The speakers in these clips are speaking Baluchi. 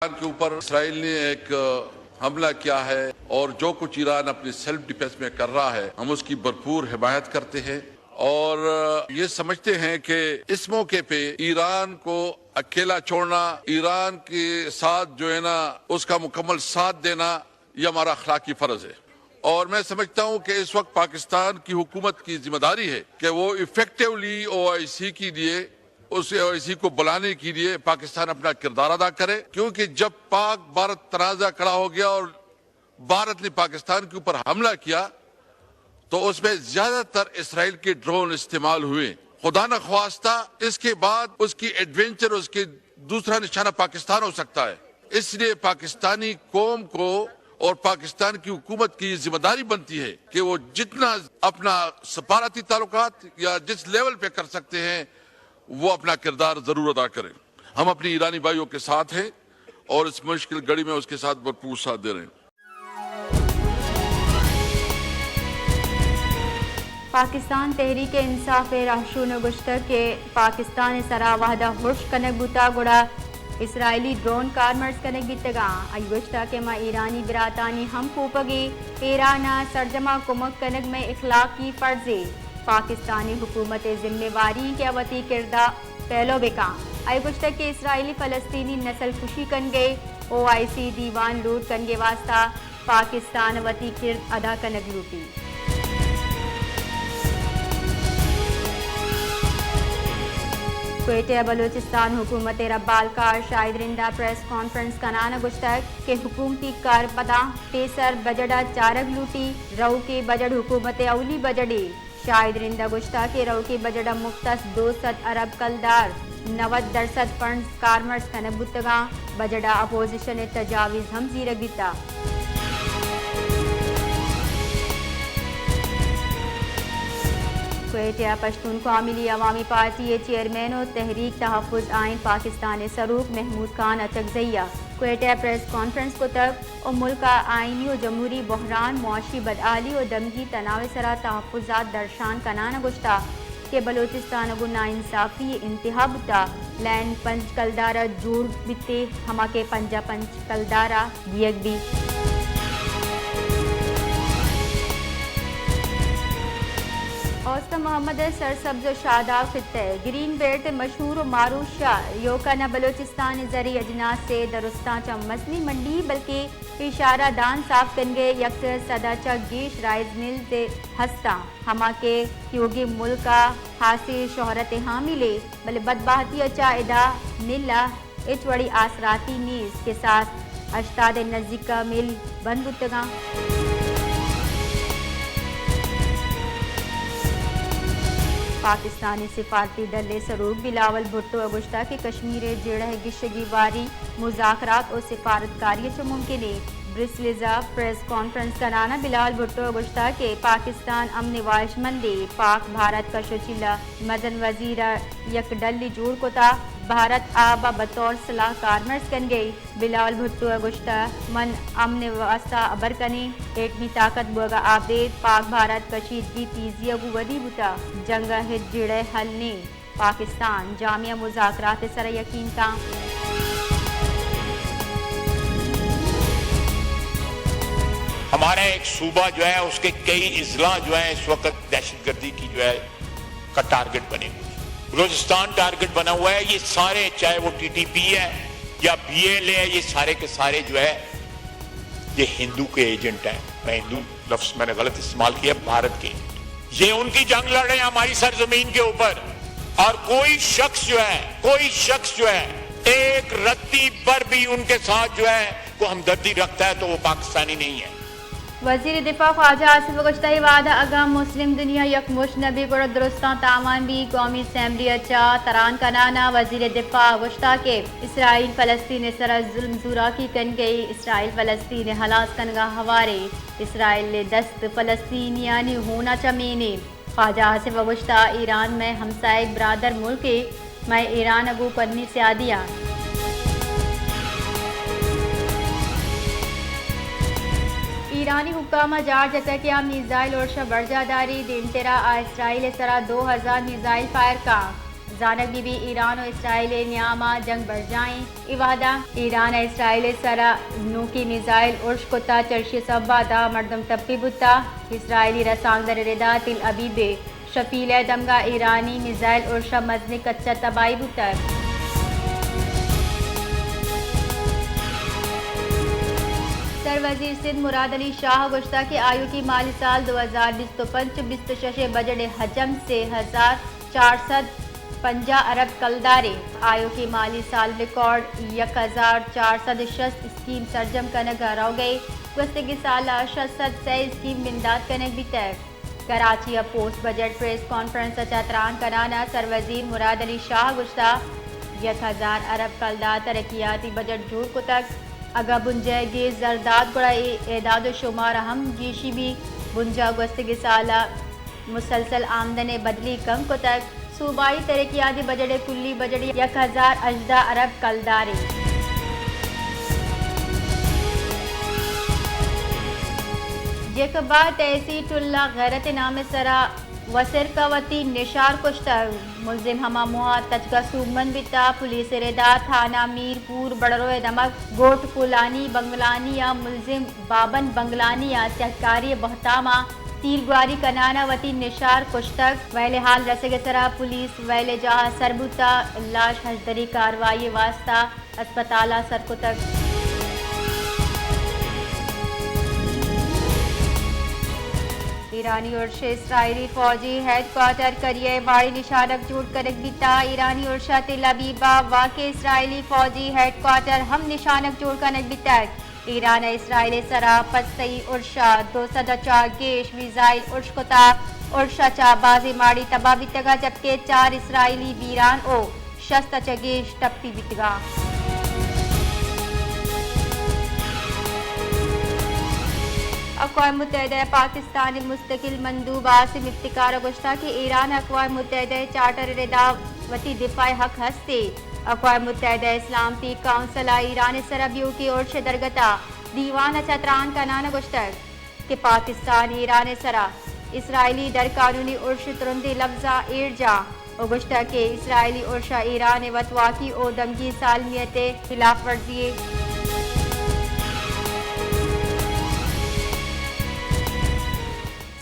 ایران کے اوپر اسرائیل نے ایک، آ، حملہ کیا ہے اور جو کچھ ایران اپنے سیلف ڈیفنس میں کر رہا ہے، ہم اس کی بھرپور حمایت کرتے ہیں اور، آ، یہ سمجھتے ہیں کہ اس موقع پہ ایران کو اکیلا چھوڑنا، ایران کے ساتھ جو ہے نا، اس کا مکمل ساتھ دینا، یہ ہمارا اخلاقی فرض ہے۔ اور میں سمجھتا ہوں کہ اس وقت پاکستان کی حکومت کی ذمہ داری ہے کہ وہ افیکٹولی او آئی سی کے لیے، اس او آئی سی کو بلانے کے لیے پاکستان اپنا کردار ادا کرے، کیونکہ جب پاک بھارت تنازعہ کھڑا ہو گیا اور بھارت نے پاکستان کے اوپر حملہ کیا، تو اس میں زیادہ تر اسرائیل کے ڈرون استعمال ہوئے۔ خدا نخواستہ اس کے بعد اس کی ایڈونچر، اس کے دوسرا نشانہ پاکستان ہو سکتا ہے۔ اس لیے پاکستانی قوم کو اور پاکستان کی حکومت کی یہ ذمہ داری بنتی ہے کہ وہ جتنا اپنا سفارتی تعلقات یا جس لیول پہ کر سکتے ہیں، وہ اپنا کردار ضرور ادا کریں۔ ہم اپنے ایرانی بھائیوں کے ساتھ ہیں اور اس مشکل گھڑی میں اس کے ساتھ بھرپور ساتھ دے رہے ہیں۔ پاکستان تحریک انصاف ء رہشون ء گوشتگ کہ پاکستان ء سرا وہدہ ہرش کنگ بوتگ گڑا اسرائیلی ڈرون کارمرز کنگ بیتگاں۔ آئی گوشتگ کہ ما ایرانی براتانی ہم کوپگے ایران ء سرجما کمک کنگ مئے اخلاقی فرضے۔ پاکستانی حکومت ء ذمہ واری کہ وتی کردا پیلو بکاں۔ آئی گوشتگ کہ اسرائیلی فلسطینی نسل کشی کنگے، او آئی سی دیوان لوٹ کنگے واسطہ پاکستان وتی کرد ادا کنگ لوٹی۔ کوئٹہ ء بلوچستان حکومت ء ربالکار شاہد رندا پریس کانفرنس کنان ء گوشتگ کہ حکومتی کار پداں پیسر بجٹ ء چارگ لوٹی، رؤکیں بجٹ حکومت ء اولی بجٹے۔ شاہد رند ء گوشتگ کہ رؤکیں بجٹ ء مختص دو سد ارب کلدار، نود درسد فنڈز کارمرز کنگ بوتگاں، بجٹ ء اپوزیشن ء تجاویز ہم زیرگ بیتگ۔ کوئٹہ ء پشتون کاملی عوامی پارٹی ء چیئرمین و تحریک تحفظ آئین پاکستان ء سروک محمود خان اچکزئی ء کوئٹہ ء پریس کانفرنس کتگ۔ و ملک ء آئینی و جمہوری بحران، معاشی بدحالی و دمگی تناو ء سرا تحفظات درشان کنان ء گوشتگ کہ بلوچستان ء گوں ناانصافی ء انتہا بوتگ، لینڈ پنچ کلدار ء جوڑ بیت ء ہما کہ پنجاہ پنچ کلدار ء دیگ بیت۔ اوست محمد ء سرسبز و شاداب خطہ ء گرین بیلٹ ء مشہور و معروف شہر یوکان ء بلوچستان ء زرعی اجناس ء درستاں چہ مزنیں منڈی بلکہ پیشارہ دان صاف کنگ ء یک سد ء چہ گیش رائس ملز ء ہستاں، ہما کہ تیوگیں ملک ء ہاسیں شہرت ء حامل ء، بلے بدبہتی ء چہ ادا مل ء ہچ وڑیں آسراتی نیست کہ ساس ہشتاد ء نزیک ء مل بند بوتگاں۔ پاکستانی سفارتی ڈل ء سروک بلاول بھٹو ء گوشتگ کہ کشمیر ء جیڑہ ء گیشگی واری مذاکرات و سفارتکاری ء چہ ممکن انت۔ برسلز ء پریس کانفرنس کنان ء بلاول بھٹو ء گوشتگ کہ پاکستان امن ء واہشمندے، پاک بھارت کش و چیل ء مزن وزیر ء یک ڈلے جوڑ کتگ، بھارت آ بہ بطور سلاہ کارمرز کنگ ء۔ بلاول بھٹو ء گوشتگ، من امن ء واستہ ہبر کنیں، ایٹمی طاقت بوگ ء آبدید پاک بھارت کشیدگی تیزی ء گوں ودی بوتگ، جنگ ء ہچ جیڑہ ء حل نیں۔ پاکستان جامع مذاکرات ء سر ء یقین کن۔ ہمارا ایک صوبہ جو ہے، اس کے کئی اضلاع جو ہیں، اس وقت دہشت گردی کی جو ہے، کا ٹارگٹ بنے ہوئے ہیں۔ بلوچستان ٹارگٹ بنا ہوا ہے، یہ سارے، چاہے وہ ٹی ٹی پی ہے یا بی ایل اے ہے، یہ سارے کے سارے جو ہے، یہ ہندو کے ایجنٹ ہیں۔ میں ہندو لفظ میں نے غلط استعمال کیا، بھارت کے۔ یہ ان کی جنگ لڑ رہے ہیں ہماری سرزمین کے اوپر، اور کوئی شخص جو ہے، کوئی شخص جو ہے، ایک رتی پر بھی ان کے ساتھ جو ہے، وہ ہمدردی رکھتا ہے تو وہ پاکستانی نہیں ہے۔ وزیر دفاع خواجہ آصف ء گوشتگ، اے وہد ء اگاں مسلم دنیا یکمشت نہ بیت گڑا درستاں تاوان بیت۔ قومی اسمبلی ء چہ تران کنان ء وزیر دفاع ء گوشتگ کہ اسرائیل فلسطین ء سر ء ظلم زوراکی کنگ ء، اسرائیل فلسطین ء ہلاس کنگ ء ہوار انت، اسرائیل ء دست فلسطینیانی ہون ء چمین انت۔ خواجہ آصف ء گوشتگ، ایران مئے ہمساہگ برادر ملکے، مئے ایران ء گوں کنی سیادی انت۔ ایرانی حکام ء جار جتگ کہ آ میزائل ارش ء برجاہ داریت، دیمترا آ اسرائیل ء سرا دو ہزار میزائل فائر کنت۔ زانگ بی بی ایران و اسرائیل ء نیام ء جنگ برجاہ انت۔ اے وہدا ایران ء اسرائیل ء سرا نوکیں میزائل ارش کتا، چرشی ء سبب ء دہ مردم ٹپی بوتا۔ اسرائیلی رسانکدر ء ردا تل ابیب ء شفیلہ ء دمگا ایرانی میزائل ارش ء مزنیں کچ ء تباہی بوتگ۔ سر وزیر سندھ مراد علی شاہ ء گوشتگ کہ آیوکیں مالی سال دو ہزار بیست و پنچ بیست و شش ء بجٹ ء حجم سے ہزار چار سد پنجاہ ارب کلدار انت۔ آیوکیں مالی سال ریکارڈ یک ہزار چار سد شست اسکیم سرجم کنگ ء روگ ء، گوستگیں سال ء شش سد سے اسکیم بندات کنگ بیتگ۔ کراچی ء پوسٹ بجٹ پریس کانفرنس ء چہ تران کنان ء سر وزیر مراد علی شاہ ء گوشتگ، یک ہزار ارب کلدار ترقیاتی بجٹ جوڑ کتگ۔ اگاں بنجاہ ء گیش زر دات گڑا اے اعداد و شمار ہم گیشی بیت۔ بنجاہ گوستگیں سال ء مسلسل آمدن ء بدلی کم کتگ۔ صوبائی ترقیاتی بجٹ ء کلی بجٹ یک ہزار ہژدہ ارب کلدار انت۔ جیکب ء تحصیل ٹلہ غیرت ء نام ء سرا وسرک ء وتی نشار کشتگ۔ ملزم ہما موہ ء تچگ ء سوبمند بیتگ۔ پولیس ء ردا تھانہ میر پور بڑرو ء دمگ گوٹ کولانی بنگلانی ء ملزم بابن بنگلانی ء سیاہکاری ء بہتام ء تیرگواری کنان ء وتی نشار کشتگ۔ ویل ء حال رسگ ء سرا پولیس ویل ء جاہ ء سر بوتگ، لاش ہژدری کاروائی ء واستہ ہسپتال ء سر کتگ۔ ایرانی ارش ء اسرائیلی فوجی ہیڈ کوارٹر کریہ ء ماڑی نشانگ جوڑ کنگ بیتگ۔ ایرانی ارش ء تل ابیب ء واقع اسرائیلی فوجی ہیڈ کوارٹر ہم نشانگ جوڑ کنگ بیتگ۔ ایران ء اسرائیل ء سرا پسئی ارش ء دو سد ء چہ گیش میزائل ارش کتگ۔ ارش ء چہ بازیں ماڑی تباہ بیتگ ء جبکہ چار اسرائیلی بیران و شست ء چہ گیش ٹپی بیتگ ء۔ اقوام متحدہ ء پاکستان ء مستقل مندوب عاصم افتخار ء گوشتگ کہ ایران ء اقوام متحدہ ء چارٹر ء ردا وتی دفاع ء حق ہست ء اقوام متحدہ ء سلامتی کونسل ء ایران ء سرا بیوکیں ارش ء درگت ء دیوان ء چہ تران کنان ء گوشتگ کہ پاکستان ایران ء سرا اسرائیلی درقانونی ارش ء ترندیں لبزاں ایر جاں و گوشتگ کہ اسرائیلی ارش ء ایران ء وتواکی و دمگی سالمیت ء ہلاف ورزی یے۔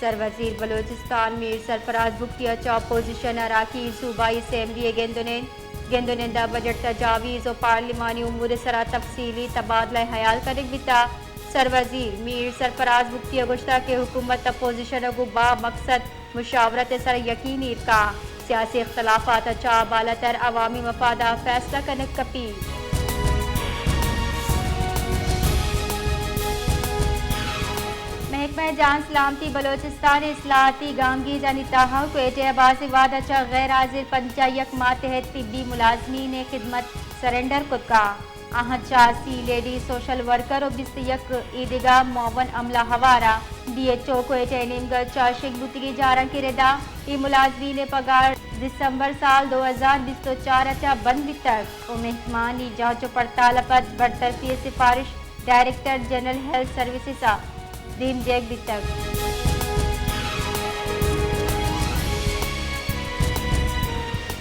سر وزیر بلوچستان میر سرفراز بگٹی ء چہ اپوزیشن ء اراکین صوبائی اسمبلی ء گند و نند، گند و نند ء بجٹ تجاویز و پارلیمانی امور ء سرا تفصیلی تبادلہ حیال کنگ بیتگ۔ سر وزیر میر سرفراز بگٹی ء گوشتگ کہ حکومت اپوزیشن ء گوں با مقصد مشاورت ء سرا یقین ایر کن، سیاسی اختلافات ء چہ بالاتر عوامی مفاد ء فیصلہ کنگ کپی۔ محکمہ جان سلامتی بلوچستان ء اصلاحاتی گامگیجانی تہا کوئٹہ ء بازیں وہد ء چہ غیر حاضر پنجاہ یک ماتحت طبی ملازمین ء خدمت سرنڈر کت کن۔ آہاں چہ سی لیڈی سوشل ورکر و بیست یک ایدگہ معاون عملہ ہوار ء ڈی ایچ او کوئٹہ ء نیمگ ء چہ شنگ بوتگیں جارانکے ردا اے ملازمین ء پگار دسمبر سال دو ہزار بیست و چار ء چہ بند بیتگ و مہمانی جانچ و پڑتال ء پد برطرفی ء سفارش ڈائریکٹر جنرل ہیلتھ سروسز ء دیم دیگ بیتگ۔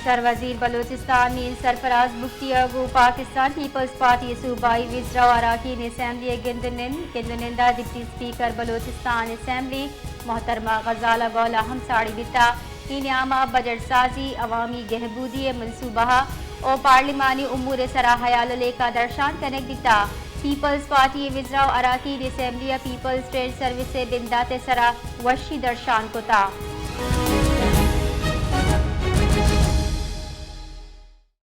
سر وزیر بلوچستان میر سرفراز بگٹی ء گوں پاکستان پیپلز پارٹی ء صوبائی وزرا و اراکین اسمبلی ء گند و نند، گند و نند ء ڈپٹی اسپیکر بلوچستان اسمبلی محترمہ غزالہ گولا ہم ساڑی بیتگ۔ اے نیام ء بجٹ سازی، عوامی گہبودی ء منصوبہ ء و پارلیمانی امور ء سرا ہیال و لیکہ درشان کنگ بیتگ۔ پیپلز پارٹی ء وزرا و اراکین اسمبلی ء پیپلز ٹریڈ سروس ء بندات ء سرا وشی درشان کتگ۔